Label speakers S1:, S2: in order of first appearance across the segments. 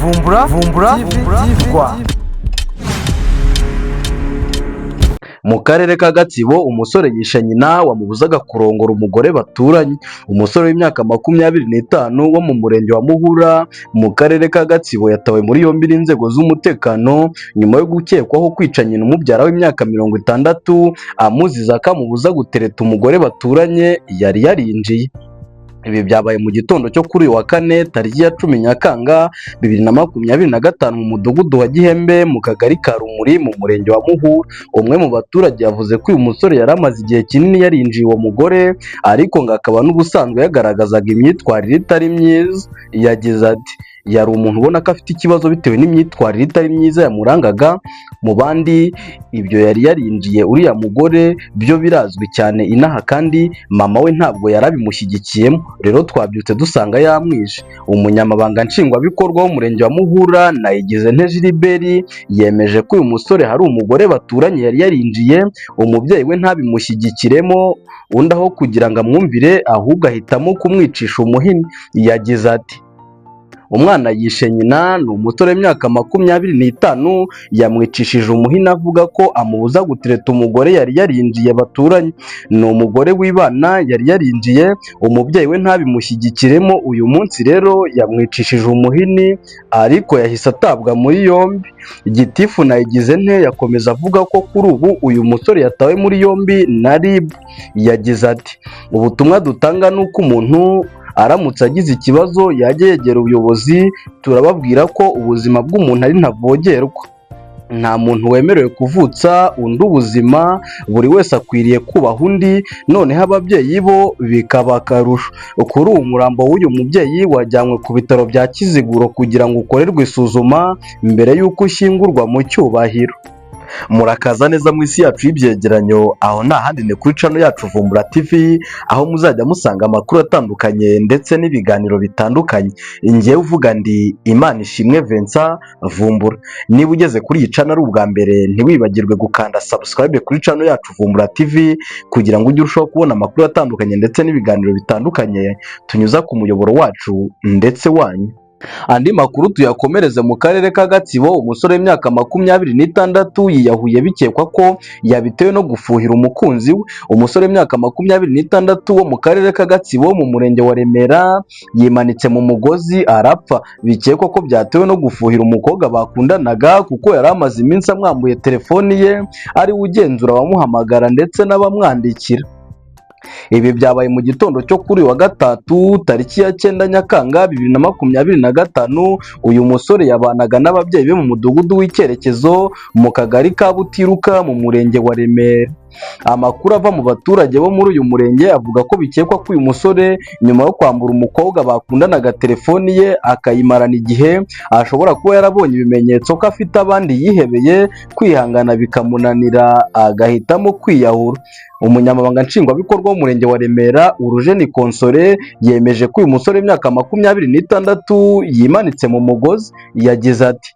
S1: Vumbura Vumbura TV Rwa.
S2: Mu karere ka Gatsibo, umusore yishe nyina wamubuzaga kurongora umugore baturanye. Umusore w'imyaka 25 wo mu murenge wa Muhura mu karere ka Gatsibo yatawe muri yombi n'inzego z'umutekano nyuma yo gukekwaho kwica nyina umubyara w'imyaka 60, amuziza ko amubuza gutereta umugore baturanye yari yarinjiye. Ibi byabaye mu gitondo cyo kuri uyu wa kane, tariki ya 10 Nyakanga 2025, mu mudugudu wa Gihembe, mu kagari ka Rumuri, mu murenge wa Muhura. Umwe mu baturage yavuze ko uyu musore yari amaze igihe kinini yarinjiye uwo mugore, ariko ngo akaba n'ubusanzwe yagaragazaga imyitwarire itari myiza. Yagize ati: "Yari umuntu ubona ko afite ikibazo bitewe n'imyitwarire itari myiza yamurangaga mu bandi. Ibyo yari yarinjiye uriya mugore byo birazwi cyane inaha, kandi mama we ntabwo yari abimushyigikiyemo. Rero twabyutse dusanga yamwishe." Umunyamabanga nshingwabikorwa w'umurenge wa Muhura, Nayigize Nte Gilbert, yemeje ko uyu musore hari umugore baturanye yari yarinjiye, umubyeyi we ntabimushyigikiremo, undi aho kugira ngo amwumvire ahubwo ahitamo kumwicisha umuhini. Yagize ati: "Umwana yishe nyina ni umusore w'imyaka 25, yamwicishije umuhini avuga ko amubuza gutereta umugore yari yarinjiye baturanye. Ni umugore w'ibana yari yarinjiye, umubyeyi we ntabimushyigikiremo. Uyu munsi rero yamwicishije umuhini, ariko yahise atabwa muri yombi." Gitifu Nayigize Nte yakomeza avuga ko kuri ubu uyu musore yatawe muri yombi na RIB. Yagize ati: "Ubutumwa dutanga ni uko umuntu aramutse agize ikibazo yajya yegera ubuyobozi. Turababwira ko ubuzima bw'umuntu ari ntavogerwa, nta muntu wemerewe kuvutsa undi ubuzima, buri wese akwiriye kubaha undi, noneho ababyeyi bo bikaba akarusho." Kuri ubu umurambo w'uyu mubyeyi wajyanywe ku bitaro bya Kiziguro kugira ngo ukorerwe isuzuma mbere y'uko ushyingurwa mu cyubahiro. Murakaza neza mu isi yacu y'ibyegeranyo. Aho nta handi ni kuri channel yacu Vumbura TV, aho muzajya musanga amakuru atandukanye ndetse n'ibiganiro bitandukanye. Ngewe uvuga ndi Imana Ishimwe Vincent Vumbura. Niba ugeze kuri iyi channel ari ubwa mbere, ntiwibagirwe gukanda subscribe kuri channel yacu Vumbura TV kugira ngo ujye urushaho kubona amakuru atandukanye ndetse n'ibiganiro bitandukanye tunyuza ku muyoboro wacu ndetse wanyu. Andi makuru tuyakomereze mu karere ka Gatsibo. Umusore w'imyaka 26 yiyahuye bikekwa ko yabitewe no gufuhira umukunzi we. Umusore w'imyaka 26 wo mu karere ka Gatsibo, mu murenge wa Remera, yimanitse mu mugozi arapfa. Bikekwa ko byatewe no gufuhira umukobwa bakundanaga, kuko yari amaze iminsi amwambuye telefoni ye, ari we ugenzura abamuhamagara ndetse n'abamwandikira. Ibi byabaye mu gitondo cyo kuri uyu wa gatatu, tariki ya 9 Nyakanga 2025. Uyu musore yabanaga n'ababyeyi be mu mudugudu w'Icyerekezo, mu kagari ka Butiruka, mu murenge wa Remera. Amakuru ava mu baturage bo muri uyu murenge avuga ko bikekwa ko uyu musore, nyuma yo kwambura umukobwa bakundanaga telefoni ye akayimarana igihe, ashobora kuba yarabonye ibimenyetso ko afite abandi yihebeye, kwihangana bikamunanira agahitamo kwiyahura. Umunyamabanga nshingwabikorwa w'umurenge wa Remera, Urujeni Console, yemeje ko uyu musore w'imyaka 26 yimanitse mu mugozi. Yagize ati: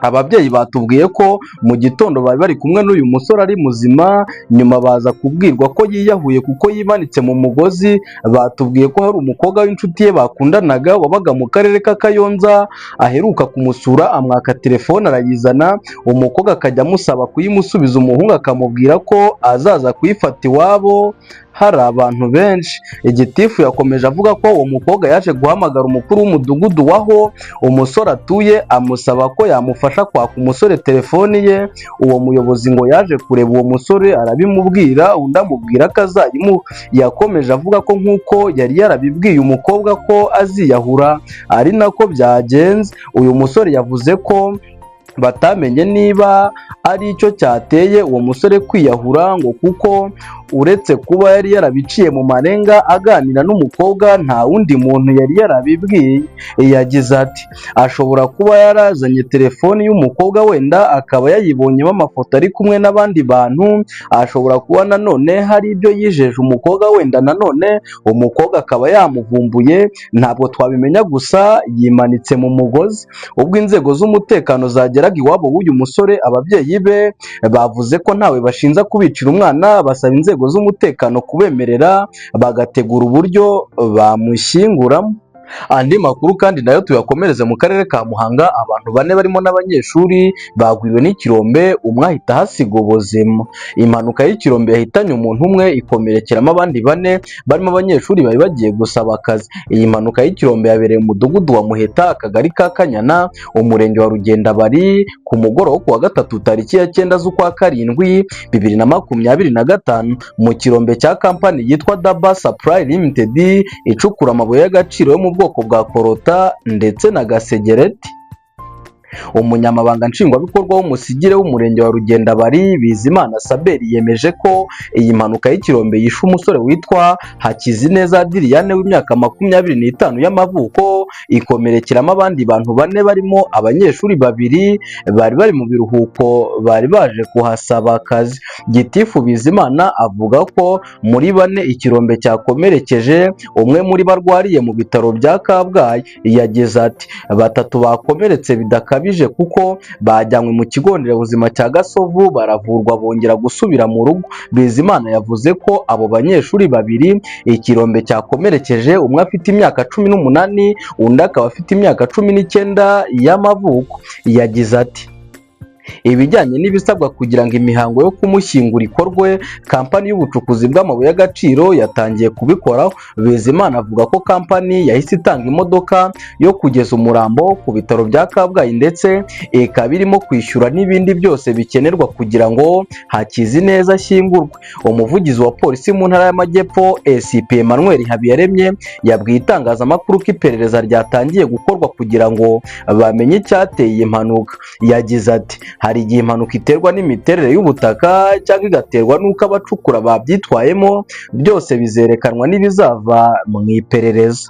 S2: "Ababyeyi batubwiye ko mu gitondo bari bari kumwe n'uyu musore ari muzima, nyuma baza kubwirwa ko yiyahuye kuko yimanitse mu mugozi. Batubwiye ko hari umukobwa w'inshuti ye bakundanaga wabaga mu karere ka Kayonza aheruka kumusura, amwaka telefone arayizana, umukobwa akajya amusaba kuyimusubiza, umuhungu akamubwira ko azaza kuyifata iwabo hari abantu benshi." Igitifu yakomeje avuga ko uwo mukobwa yaje guhamagara umukuru w'umudugudu w'aho umusore atuye, amusaba ko yamufasha kwaka umusore telefoni ye. Uwo muyobozi ngo yaje kureba uwo musore arabimubwira, undi amubwira ko azayimuha. Yakomeje avuga ko nk'uko yari yarabibwiye umukobwa ko aziyahura, ari nako byagenze. Uyu musore yavuze ko batamenye niba ari icyo cyateye uwo musore kwiyahura, ngo kuko uretse kuba yari yarabiciye mu marenga aganira n'umukobwa, nta wundi muntu yari yarabibwiye. Yagize ati: "Ashobora kuba yarazanye telefoni y'umukobwa, wenda akaba yayibonyemo amafoto ari kumwe n'abandi bantu. Ashobora kuba nanone hari ibyo yijeje umukobwa, wenda nanone umukobwa akaba yamuvumbuye. Ntabwo twabimenya, gusa yimanitse mu mugozi." Ubwo inzego z'umutekano zageraga iwabo w'uyu musore, ababyeyi be bavuze ko ntawe bashinja kubicira umwana, basaba inzego z'umutekano kubemerera bagategura uburyo bamushyinguramo. Andi makuru kandi nayo tuyakomereze mu karere ka Muhanga. Abantu bane barimo n'abanyeshuri bagwiriwe n'ikirombe, umwe ahita ahasiga ubuzima. Impanuka y'ikirombe yahitanye umuntu umwe, ikomerekeramo abandi bane barimo abanyeshuri bari bagiye gusaba akazi. Iyi mpanuka y'ikirombe yabereye mu mudugudu wa Muheta, akagari ka Kanyana, umurenge wa Rugendabari, ku mugoroba wo kuwa gatatu tariki ya 9 z'ukwa karindwi 2025, mu kirombe cya kampani yitwa Daba Supply Limited icukura amabuye y'agaciro yo mu bwoko bwa korota ndetse na gasegereti. Umunyamabanga nshingwabikorwa w'umusigire w'umurenge wa Rugendabari, Bizimana Saberi, yemeje ko iyi mpanuka y'ikirombe yishe umusore witwa Hakizineza Adiriyane w'imyaka 25 y'amavuko, ikomerekeramo abandi bantu bane barimo abanyeshuri babiri bari bari mu biruhuko bari baje kuhasaba akazi. Gitifu Bizimana avuga ko muri bane ikirombe cyakomerekeje, umwe muri bo arwariye mu bitaro bya Kabgayi. Yagize ati: "Batatu bakomeretse bidakabije kuko bajyanywe mu kigo nderabuzima cya Gasovu, baravurwa, bongera gusubira mu rugo." Bizimana yavuze ko abo banyeshuri babiri ikirombe cyakomerekeje, umwe afite imyaka 18, undi akaba afite imyaka 19 y'amavuko. Yagize ati: "Ibijyanye n'ibisabwa kugira ngo imihango yo kumushyingura ikorwe, kampani y'ubucukuzi bw'amabuye y'agaciro yatangiye kubikoraho." Bizimana avuga ko kampani yahise itanga imodoka yo kugeza umurambo ku bitaro bya Kabgayi, ndetse ikaba irimo kwishyura n'ibindi byose bikenerwa kugira ngo Hakizineza ashyingurwe. Umuvugizi wa polisi mu ntara y'Amajyepfo, ACP Emmanuel Habiyaremye, yabwiye itangazamakuru ko iperereza ryatangiye gukorwa kugira ngo bamenye icyateye iyi mpanuka. Yagize ati: "Hari igihe impanuka iterwa n'imiterere y'ubutaka cyangwa igaterwa n'uko abacukura babyitwayemo. Byose bizerekanwa n'ibizava mu iperereza."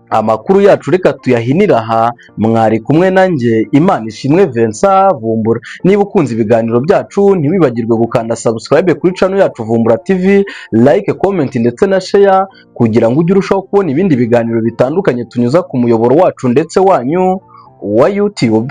S2: Amakuru yacu reka tuyahinire aha. Mwari kumwe nanjye, Imana ishimwe Vincent Vumbura. Niba ukunze ibiganiro byacu, ntiwibagirwe gukanda subscribe kuri channel yacu Vumbura TV, like, comment ndetse na share, kugira ngo ujye urushaho kubona ibindi biganiro bitandukanye tunyuza ku muyoboro wacu ndetse wanyu wa YouTube.